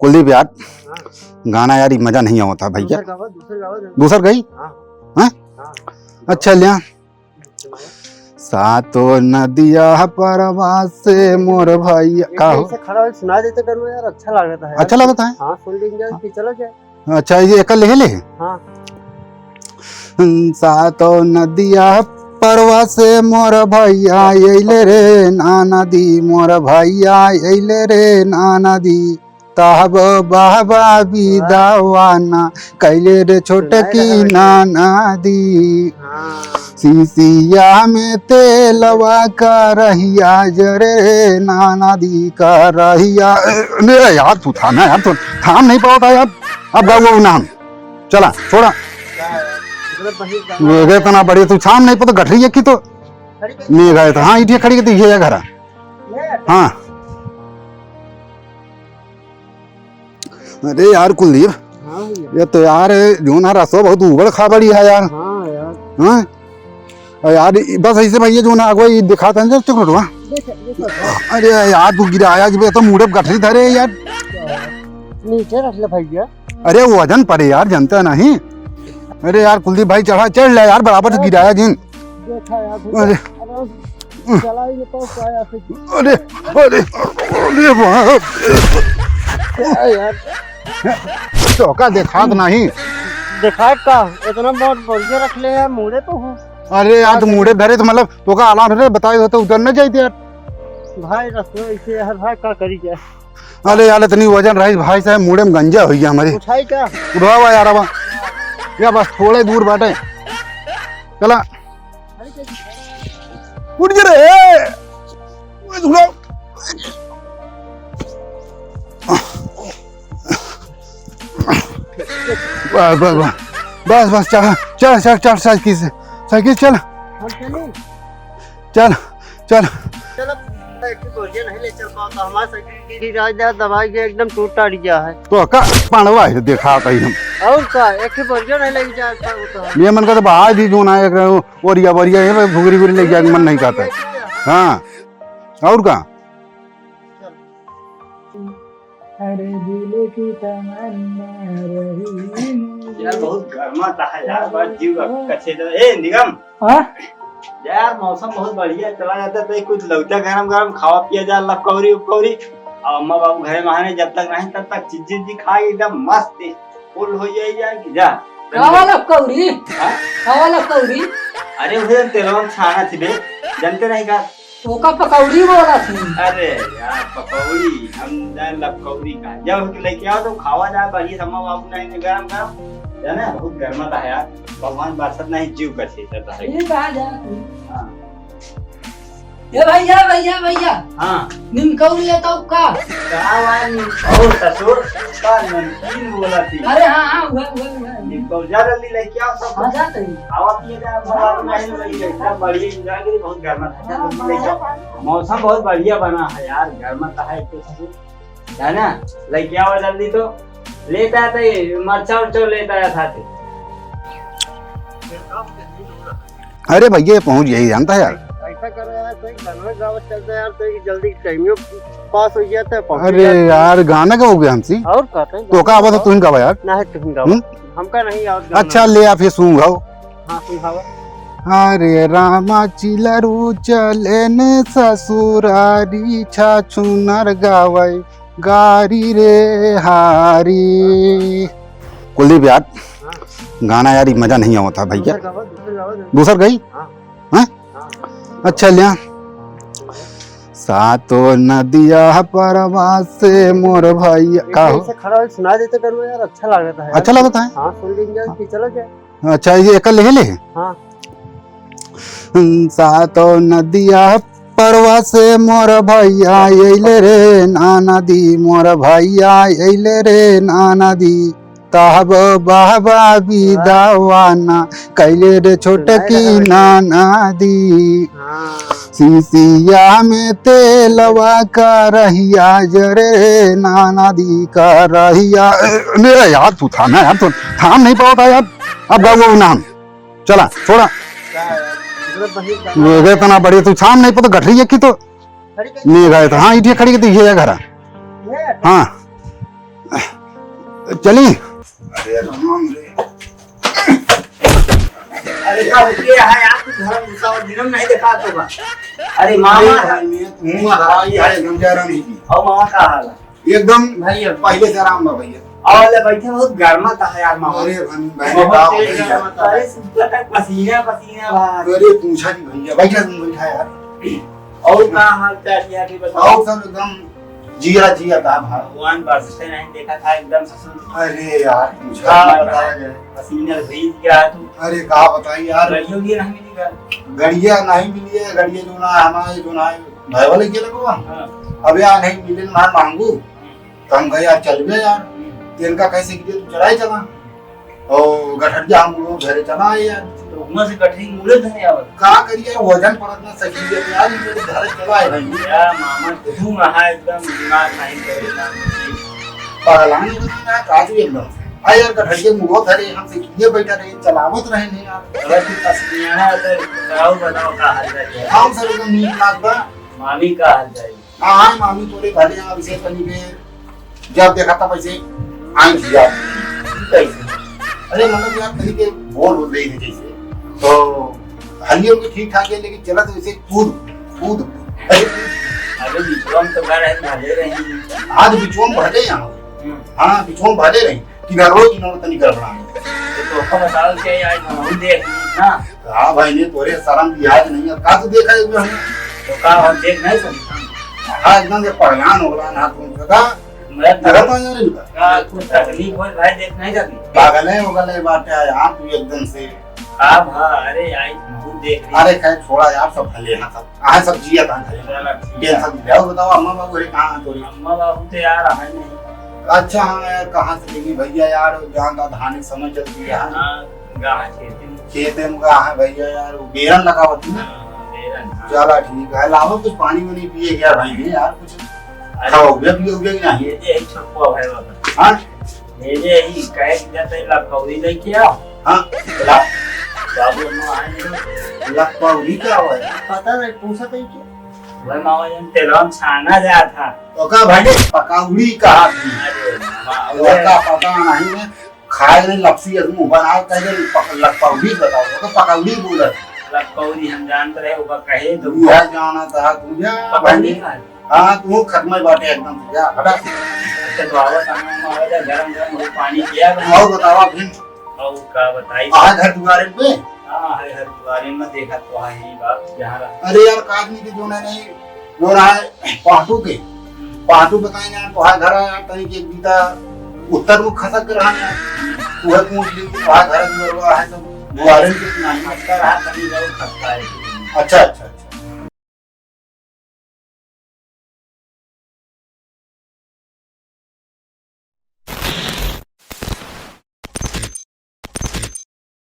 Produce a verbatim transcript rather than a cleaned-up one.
कुलदीप यार, हाँ। गाना यार, ई मजा नहीं आवत है भैया। दूसर गावा, दूसर गावा, दूसर गई? हाँ। हैं? हाँ। अच्छा, लिया। सातो नदिया परवा से मोर भैया, ये का हो? कैसे खड़ा होके सुना देते करो यार, अच्छा लगता है यार। अच्छा लगता है? हाँ, सुन लेंगे यार, फिर चला जाए। अच्छा, ये एकर लिखे ले? हाँ। सातो नदिया परवा से मोर भैया अइले रे ना नदी, मोर भैया अइले रे ना नदी। तब बाबा बिदावाना कैले रे छोटकी सुनाए ना नदी। हाँ। शीशिया में तेलवा का रहिया जरे ना नदी का रहिया। ए, ए, यार, तू थाम ना यार, तू थाम नहीं पावता यार। अब गाओ वो नाम। चला, छोड़ा। वो गए तना बढ़िया, तू छाम नहीं पता गठरी है कि तो। नहीं गए तो, हाँ, इटिया खड़ी के तो ये घर है। हाँ। अरे यार कुलदीप, हाँ भैया। ये तो यार, जो ना रसो बहुत उबड़ खाबड़ी है यार। हाँ यार। हाँ? और यार, ई बस ऐसे भैया जो ना अगुआ ई दिखाता है ना चॉकलेट हुआ। देखा, देखा। अरे यार, तू गिराया जब तो मुड़े गठरी धरे यार। नीचे रख ले भैया। अरे वो वजन पड़े यार, जानता नहीं। अरे यार कुलदीप भाई, चढ़ा, चढ़ ले यार, बराबर से गिराया जिन। देखा यार, अरे। आराम से चला ही नहीं पाऊँ, क्या यार। अरे, अरे, अरे बाप। क्या यार? तोका देखात नहीं। देखात का? इतना बहुत बढ़िया रख ले यार, मुड़े तो हूँ। अरे यार, तू मुड़े धरे तो मतलब, तोका आराम से बताए हो तो उतर न जाइत यार। भाई, रस्तो ऐसे यार, भाई, का करी क्या? अरे यार, इतनी वजन रही भाई साहब, मुड़े में गंजा हो गया हमारे। उठाई का? उठावा यार, अब या बस थोड़े दूर बाटे। चला। उठ जा रे। उठ, उठाओ। बस, बस, बस। बस, बस, चढ़, चढ़, चढ़, चढ़, साइकिल से। साइकिल चल। हम चली? चल, चल। चल, अब एक ही बोरिया नहीं ले चल पाता। हमारा साइकिल गिरी रह जा, दवाई के एकदम टूट टाट गया है। तो का पड़वा है, देखा कहीं हम। और का, एक ही बोरिया नहीं ले जा पाता। ये मन का तो बाहर भी जो ना एक बोरिया, बोरिया, ये घुघरी, घुघरी ले जाके मन नहीं करता। हाँ, और का? अरे दिल की तमन्ना रही। यार, बहुत गर्मा ता है यार, बस जीव कछे तो। ए, निगम। हाँ? यार, मौसम बहुत बढ़िया चला जाता है, तो कुछ लौटा गरम गरम खावा पिया जा, लपकौरी उपकौरी। अब अम्मा बाबू घरे महाने जब तक नहीं, तब तक चिज्जी जी खा के एकदम मस्त फुल हो जाए यार, कि जा। खावा लपकौरी? हाँ? खावा लपकौरी? अरे, उहे तेलवा में छाना थी बे, जानते नहीं का? ओका पकौड़ी बोला थी। अरे यार, पकौड़ी, हम जान लपकौड़ी का। जब लेके आओ तो खावा जाए, बढ़िया से अम्मा बाबू नहीं, गरम गरम, जाने बहुत गर्मा ता है यार। भगवान बरसात नहीं, जीव कछे ता है। ठीक आ जा तू। हाँ। ए भैया, भैया, भैया। हाँ। निमकौड़ी लेता हूँ का? का बा निमकौड़ ससुर? का नमकीन बोला थी? अरे हाँ, हाँ, उहे, उहे, उहे। निमकौड़ जा जल्दी लेके आओ सब। हाँ, जाते ही। आवा पिए जा, भगवान नहीं लगी है। एकदम बढ़िया enjoy करी, बहुत गर्मा था। हाँ, जल्दी लेके आओ। हाँ। मौसम बहुत बढ़िया बना है यार, गर्मा ता है एक तो ससुर। है ना? लेके आवा जल्दी तो। लेता था ये, मरचा उरचा लेता था थे। अरे भैया, ये पहुंच गई, जानता है यार। ऐसा करो यार, कोई गाना गावत चलता है यार, तो ये जल्दी टाइमियो पास हो गया था, पहुंच अरे गया था। यार, गाना गाओगे हमसे? और का, तो तो का आवाज है, तुम गावा यार। ना है, तुम गावा। हम्म? हमका नहीं आवत गाना। अच्छा, ले आप ये सुन गाओ। हाँ, सुन गावा। हरे रामा चिलरू चले ने ससुरारी, छाछुनर गावे गारी रे हारी। कुलदीप यार, हाँ। गाना यार, ई मजा नहीं आवत है भैया। दूसर गावा, दूसर गावा, दूसर। दूसर गई? हाँ। हैं? हाँ। अच्छा, लिया। सातो नदिया परवा से मोर भैया, ये का हो? कैसे खड़ा होके सुना देते करो यार, अच्छा लगता है यार। अच्छा लगता है? हाँ, सुन लेंगे यार, फिर चला जाए। अच्छा, ये एकर लिखे ले? हाँ। सातो नदिया परवा से मोर भैया अइले रे ना नदी, मोर भैया अइले रे ना नदी। तब बाबा बिदावाना कैले रे छोटकी ना नदी। हाँ। शीशिया में तेलवा का रहिया जरे ना नदी का रहिया। ए, ए, यार, तू थाम ना यार, तू थाम नहीं पावता यार। अब गाओ वो नाम। चला, छोड़ा। का है? मतलब बहिर का वो गए तना बढ़िया, तू छाम नहीं पता गठरी है कि तो। खड़ी कर नहीं गए तो, हाँ, इटिया खड़ी के तो ये घर है। ये? हाँ। चली। अरे राम रे। अरे का हो गया है यार, तू घर में घुसा और दिनम नहीं देखा तो बा। अरे मामा। अरे भाई, मैं तो हूँ, आ रहा है, एकदम जा रहा नहीं। और मामा का हाल है? एकदम भैया। पहले से आराम बा भैया। और ले बैठे, बहुत गर्मा था यार मामा। अरे भाई, भाई, बहुत का तेज भैया? गर्मा था। अरे सुबह तक पसीना पसीना बा। अरे पूछा नहीं भैया, बैठा तुम, बैठा यार। और का हाल चाल है, अभी बताओ। और सब एकदम जिया जिया का भाई। भगवान बरसते नहीं देखा था एकदम ससुर। अरे यार, पूछा हाँ, नहीं बताया जाए। पसीना भीग गया तू। अरे का बताई यार। गड़ियों की नहीं मिली घर। गड़िया नहीं मिली है, गड़िया जो ना हमारे जो ना भाई वाले के लगवा। हाँ। अब यार नहीं मिले ना मांगू। तो हम कहे, "यार, चलबे यार।" हम्म। तो इनका कैसे किए, "तू चलाए चला।" और गठरिया हम लोग घरे चला आए यार। तो वहाँ से गठरी मुड़े धरे आवत। का करिए, वजन पड़त ना सकी है यार, ये मेरे घर चला आए भाई। या मामा, तू महा एकदम दिमाग नहीं करे ना। पगलान हो गया यार, काजू एकदम से। आ यार, गठरिया मुड़ो धरे, हमसे किए बैठा रहे, चलावत रहे नहीं यार। अगर तू पसनिया है तो बताओ, बताओ का हाल है? हम सर एकदम नीक नाक बा। मामी का हाल है? हाँ, हाँ, मामी तोरे घरे आ, अभिषेक तनी के जब देखा था वैसे आई थी यार। कैसे? अरे मतलब यार, तनी के बोल बोल रही है जैसे, तो हल्ली उनके ठीक ठाक है, लेकिन चला तो वैसे कूद, कूद। अरे बिचवा में तो घर है, भले रही। आज बिचवा में भले यहाँ। हम्म। हाँ, बिचवा में भले रही। किनारो, किनारो तनी गड़बड़ा है। तो तोहका बतावल के आज हम देख ली ना। हाँ भाई, ने तोरे शर्म लिहाज नहीं है। का तू देखा है हम? तो का हम देख नहीं सकते? हाँ, एकदम से पगलान हो गया ना तू, का? मैं जगह तो नहीं का? का कुछ तकलीफ हो भाई, देख नहीं सकती? पागल है, हो गए बात है यार, तू एकदम से। का भा? अरे आई तू देख ली। अरे खैर छोड़ा यार, सब भले हैं सब। हाँ, सब जिया कहाँ खड़े हैं? चला, ठीक है। टेंशन मत ले। और बताओ, अम्मा बाबू घरे कहाँ हैं तोरी? अम्मा बाबू तो यार है नहीं। अच्छा, हाँ यार, कहाँ से देंगे भैया यार, जहाँ का धान की समय चलती है। हाँ, गाँव खेते में। खेते में गाँव है भैया यार, वो बेरन लगावत है ना? हाँ, बेरन, हाँ। चला, ठीक है, लावा कुछ पानी वानी पिए यार भाई, ने यार कुछ अरे, खाओगे पियोगे कि नहीं? ये, ये छोटको है बाबा। हाँ? मेरे ही कहे कि जाते लकौड़ी लेके आओ। हाँ, ला। बाबू, हम आए नहीं। लकौड़ी का हुआ है? पता नहीं, पूछा था कि वह मामा जन तेलवा में छाना जात है। ओका भाई पकौड़ी कहा थी। अरे, मामा, ओका पता नहीं है। खाए ने लपसी है, मुंह बना के कहे, पक-, लकौड़ी बताओ, ओका पकौड़ी बोलत है। लकौड़ी हम जानत रहे, ओका कहे तो यह जाना था तुझे, पकौड़ी भाई। खाए। हाँ, तू खत्म ही बाटे एकदम, जा, हटा। अच्छा, तो आवा, सामने में आवा, जा, गरम, गरम, वो पानी पिया बना। और बतावा फिर। और का बताई? आ घर दुआरे पे? हाँ, है घर दुआरे में, देखा तो है ही बाप, जहाँ रहा। अरे यार, का आदमी के जो ना नहीं, जो रहा है, पाटू के। पाटू बताए ना, तो है घर है, तनी के एक बीता उत्तर मुख खसक के रहा है। तू है पूछ ली, तो है घर दुआरे है, तो दुआरे में कितना है? खसका रहा, तनी जरूर खसका है। अच्छा, अच्छा।